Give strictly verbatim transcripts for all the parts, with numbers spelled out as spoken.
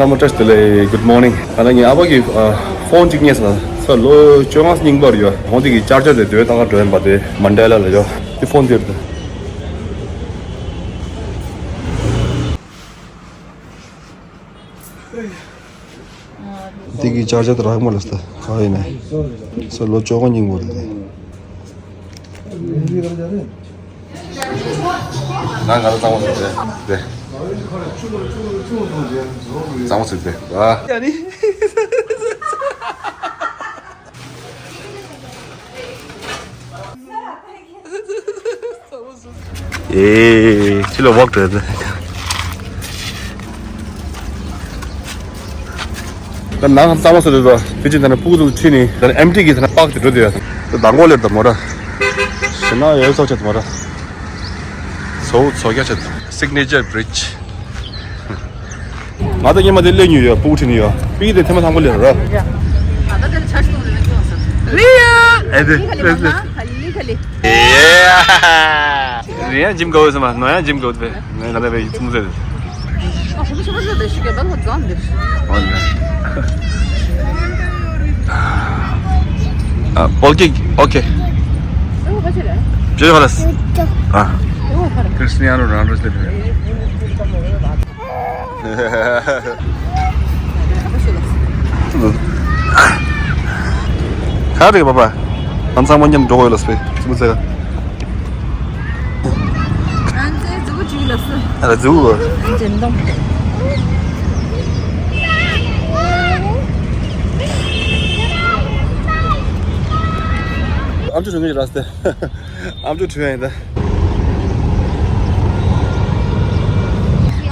ཚང་མ་བཀྲ་ཤིས་བདེ་ལེགས། Good morning། ད་ལྟ་ངའི་ཨ་ཕ་གི་ཕོན་གཅིག་རྙེད་སོང་། ལོ་བཅོ་ལྔ་རྙིང་པ་རེད་ཡོད། ཧོང་དེ་གི་ཅར་ཇར་དེ་དེ་བས་ཏག་ཏག་འགྲོ་ཡིན་པ། དེ་མན་ཌེ་ལ་ལ་ཡོད། དེ་ཕོན་དེ་རེད། དེ་གི་ཅར་ཇར་དེ་རག་མ་ལ་སྟ་ག་ཡིན་ན། ལོ་བཅོ་ལྔ་རྙིང་པ་རེད། ང་ང་ལ་གཙང་མ་ཟེར་ཏེ། གཙང་མ་ཟེར་ཏེ། ཨ། ཨེ། ཕྱི་ལ་ཝོག་འགྲོ་ཡ། ད་ནང་གཙང་མ་བཟོ་འདོད་དོ། དེ་ཅི་ད་ནི་ཕྲུ་གུ་ཚོ་ཁྲིད་ནི་ད་ནི་ཨེམ་ཊི་གི་ད་ནི་པག་དེ་འགྲོ་དེ་ཡ། ད་མདང་དགོང་ལེར་ད་མོ་ར། ཞེ་ན་ཡོད་ཚོགས་ཆེ་ད་མོ་ར། ཚོ་ཚོ་རྒྱ་ཆེ་ད། Signature Bridge། ང་ད་ཉི་མ་དེ་སླེབས་མྱོང་ཡོད། ཕྲུ་གུ་ཁྲིད་ནི་ཡོད། པི་ཀི་དེ་ཐེངས་མ་དང་པོ་ལེར་ར། ཨ་ད་དེ་ཆ་ཤོག་ལེན་གྱི་ཡོད་ས། ཨེ་དེ། ཁ་ལི་མ་ན་ཁ་ལི་ཁ་ལི། ཨེ། རེད་ཡ། འཇིམ་དགའ་བོ་ཡོད་ས་མ། ནོར་ཡ་འཇིམ་དགའ་བོ་དེ། ང་ད་བའི་ཚོང་ཟེར། ཨ་ཧོ་ཤོ་ཤོ་ཤོ་དེ་ཤི་གེ་ད་ལོ་ཛོན་དེ། ཨོ་ནེ། ཨ། ཨོ་ཀེ། ཨོ་ཀེ། ཨོ་ཧ་ཆེ་རེད། བྱེད་ཧ་ལས། ཨ། ཨོ་ཧ་རེད། ཁྲིས་ཏི་ཡ་ནོ་རོ་ནལ་ཌོ་སླེབས་རེད། ག་རེ་རེད་པ་པ། ང་ཚང་མ་མཉམ་འགྲོ་དགོས་ལ་སྤེ་ཙི་མོ་ཚེ་ག་ང་ཚོའི་རྫི་བོ་བྲིས་ལ་སུ། ཨ་ལ་རྫི་བོ། འཛིན་གཏོང་། ཨམ་ཅོག་བྲིས་ངེས་ཀྱི་ར་སྟེ། ཨམ་ཅོག་བྲིས་ཡ་ཡིན་ད།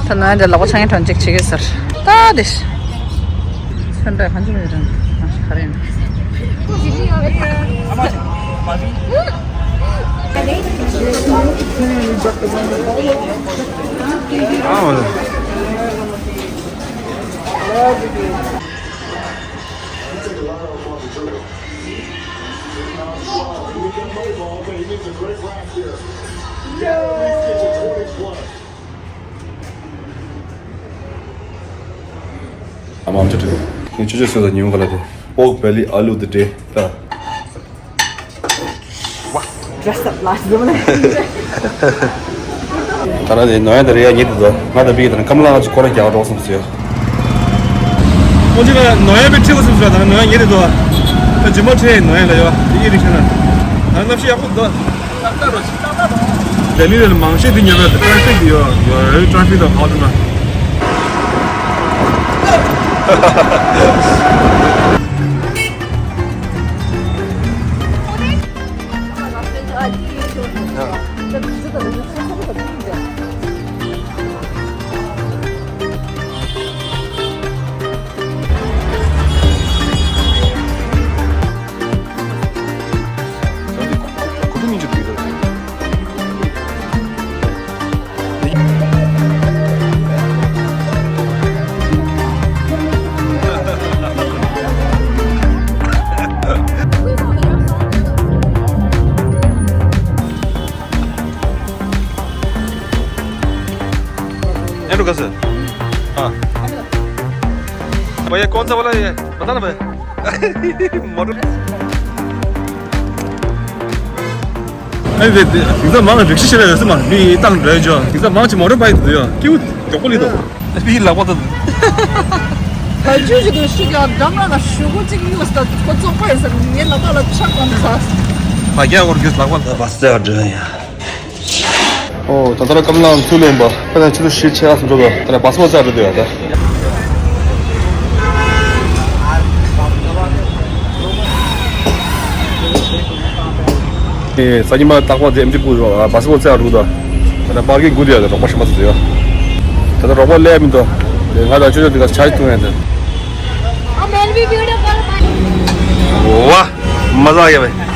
ད་ནང་འདྲ་ལག་པ་ཆང་ཡང་གྲོན་ཅིག་བྱེད་ཀྱི་ཟེར། ད་དེ། ཚོན་ཁྲ་གང་ཅི་མེད་རང་མ་ཤི་ག་རེ་ཡིན། ཨ་མ་ཨམ་ཅོག་བྲིས། ངས་ཆུ་ཚོད་གསོལ་ས་ཉིན་མོ་ག་ལ་དེ། Pork belly aloo the day ད། Dress up like women། ད་ར་དེ་ནོ་ཡ་ད་རེ་ཡ་ཉེ་དུ་དོ། ང་ད་བི་ད་ན་ཀམ་ལ་ང་ཚོ་ཁོ་ར་རྒྱག་འགྲོ་སོང་ཟེར། ཨོ་ཅི་ལ་ནོ་ཡ་བི་ཁྲི་གོ་སོང་ཟེར། ད་ནོ་ཡ་ཉེ་དུ་དོ། ད་ཇི་མ་ཁྲེ་ནོ་ཡ་ལ་ཡོ། དེ་ཡི་རིགས་ཤ་ན། ད་གནམ་གཤིས་ཡག་པོ་འདུག་ལྡི་ལི་ལ་མང་ཤོས་དེ་ཉོ་བའི་ཏྲ་ཕིག་ཡོད་ཡོད། ཏྲ་ཕིག་དང་ཧོ་དུ་ན། एंड्रू कैसे? हाँ। भैया कौन सा वाला ये? बता ना भाई। मोटर। ཨེ་དེ་དེ་དེང་སང་མང་རིག་ཤི་ཤི་ལ་ཡོད་སྲིད་མ། མི་བཏང་འདྲ་ཅོ། དེང་སང་མང་ཆེ་མོ་ཊ་བྷའི་ཀི་དེ་ཡོད། སྐྱིད་པོ་མགྱོགས་པོ་ལི་དོ། མི་ལག་པ་དང་། ད་ཅུ་ཞིག་དུ་ཤི་ག་འགྲམ་ལ་ལ་ཤུ་གུ་གཅིག་གཡུགས་ད་ཁོ་ཙོག་པ་ཡིན་ས། ངའི་ལག་པ་ལ་ཆག་གང་ས། ཕ་རྒྱ་བོར་གྱི་ལག་པ་ལ་བ་སེ་འདྲ་ཡ། ཨོ། ད་ལྟ་ར་ཀམ་ལའང་ཚུར་ལེན་པ། ད་ལྟ་ཆུ་ཚོད་བཞི་ཕྱེད་ཀ་ཙམ་འགྲོ་འདུག་ད་ལྟ་བ་སི་པོར་ཊི་རྩ་འགྲོ་འདུག་ཡ་ད། ཨེ། སང་ཉིན་མ་རྟག་པར་དེ་ཨེམ་ཆི་པུ་བ་སི་པོར་ཊི་རྩ་འགྲོ་འདུག་ད་ལྟ་པར་ཀིང་སྒུག་འདུག་ཡ་ད། རོགས་པ་ཞིག་མ་ཚུད་འདུག་ཡ། ད་ལྟ་རོགས་པ་སླེབས་མི་འདུག་ང་དང་ཆུ་ཚོད་འདི་ག་ཆ་ཅིག་ཐུང་ཡ་ད། ཨ། མེལ་བི་བིའུ་ཏི་ཕུལ། ཝ། མ་ཟ་ཡ་བས།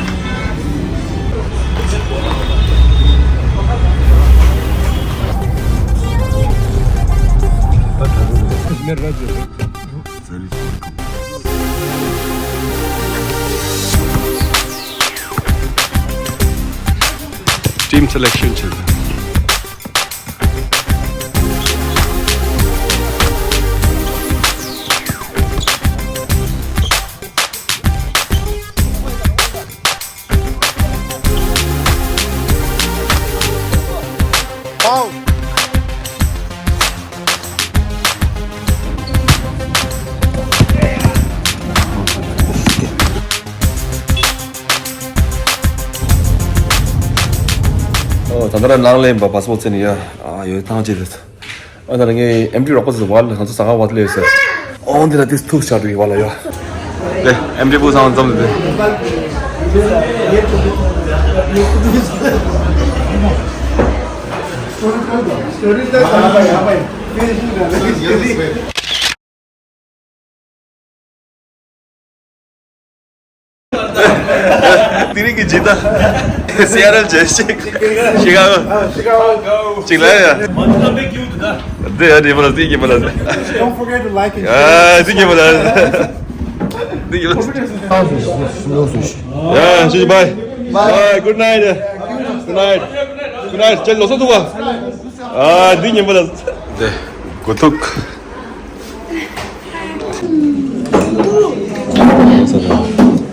Team selection བྱེད། ཨོ། ད་ལྟ་ར་ནང་ལེན་པ་པཱ་སི་པོར་ཊི་བཙལ་ནས་ཡ། ཨ་ཡོད་ཐང་ཅི་རེད། ཨ་ད་ལྟ་ངས་ཨེམ་ཊི་རོགས་པ་ཚོ་བར་ལ་ང་ཚོ་ཟ་ཁང་བར་དུ་སླེབས་ཟེར། ཨོ་འདི་ལ་དེ་ཐུག་ཆགས་འགྲོ་གི་བར་ལ་ཡ། ལེ་ཨེམ་ཊི་པོ་ཚང་མ་འཛོམས་ཏེ། དེ་རིང་གི་ཇི་ལྟ། སི་ཨེ་ཊལ་བྱས་ཤིག་ཤི་ཀ་གོ། ཤི་ཀ་གོ། ཅིག་ལ་ཡ། འདི་ཡ་འདི་མ་ལ་འདི་གི་མ་ལ། Don't forget to like and share. ཨ་འདི་གི་མ་ལ། འདི་གི་མ་ལ། ཡ་ཤི་ཤི། Bye. Bye. Good night. Good night. Good night. ཅེ་ལོ་སོ་ཐུ་བ། ཨ་འདི་གི་མ་ལ། འདི་གོ་ཐུག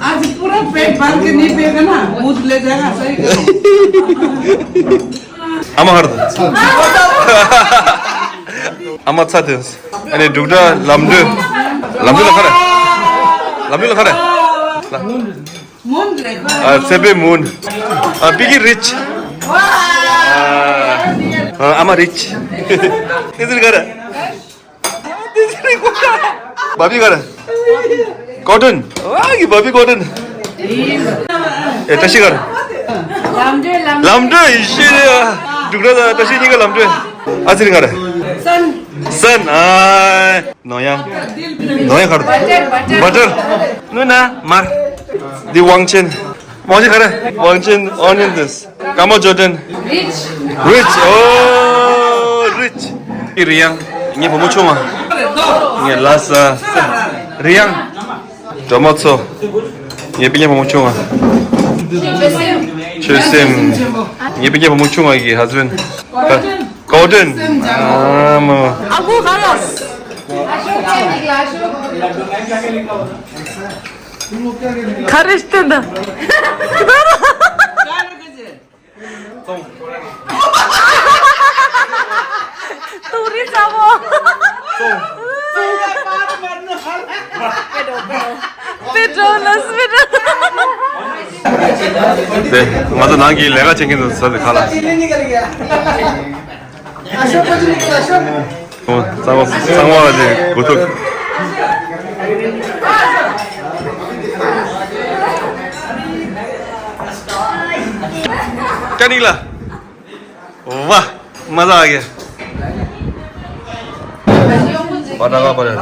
आज पूरा पेट भर के नहीं पिएगा ना, मुंह ले जाएगा, सही करो। ཨ་མ་ཧར། ཨ་མ་ཚ་དེ། ཨ་ནི་འབྲུག་སྒྲ་ལམ་འགྲོ། ལམ་འགྲོ་ལ་ཁ་ར། ལམ་འགྲོ་ལ་ཁ་ར། ཨ་ཚེ་པའི་མུན། ཨ་པི་ཀི་རིཆ། ཨ་ཨ་མ་རིཆ། ཨེ་ཟིན་ག་ར། བ་བི་ག་ར། ཀོ་ཊོན། ཨ་གི་བ་བི་ཀོ་ཊོན། ཨེ་བཀྲ་ཤིས་ག་ར། ལམ་འགྲོ་ལམ་འགྲོ་ཡེ་ཤེས་རེད། འབྲུག་སྒྲ་དང་བཀྲ་ཤིས་གཉིས་ཀ་ལམ་འགྲོ། ཨ་ཚེ་རིང་ག་ར། སན། སན། ཨ། ནོར་གཡང་། ནོར་གཡང་ག་ར། བ་ཊར། བ་ཊར། བ་ཊར། ནུ་ན་མར། འདི་དབང་ཆེན། དབང་ཆེན་ག་ར། དབང་ཆེན་ཨོ་ནི་ཡན་དེ། ཀ་མ་ཇོར་ཌན། རིཆ། རིཆ། ཨོ་རིཆ། ཨི་རི་ཡང་། ངའི་བུ་མོ་ཆུང་བ། ངའི་ལ་ས། རི་ཡང་། ཌོ་མ་ཚོ། ངའི་སྤུན་ཀྱག་བུ་མོ་ཆུང་བ། ཆོས་སེམས། ངའི་སྤུན་ཀྱག་བུ་མོ་ཆུང་བ་གི་ཧ་སི་བྷེན་ཌི། ཀོ་ཊོན། ཨ་མ། ཨ་ཁུ་ག་ལ། ག་རེ་བསྟན་ད། ཏུ་རི་ས་མོ། པེ་ཏྲོ་ལ་སི་པེ་ཏྲོ། དེ་ང་ཚོ་ནང་གི་ལས་ཀ་བྱེད་མཁན་ཚོ་ས་དེ་ཁ་ལ། ཚང་མ་ཚང་མ་ལ་དེ་གོ་ཐུག་ཀ་ནིག་ལ། ཝ། མ་ཟ་གི། པ་ཏྲ་ག་པ་རེད་ད།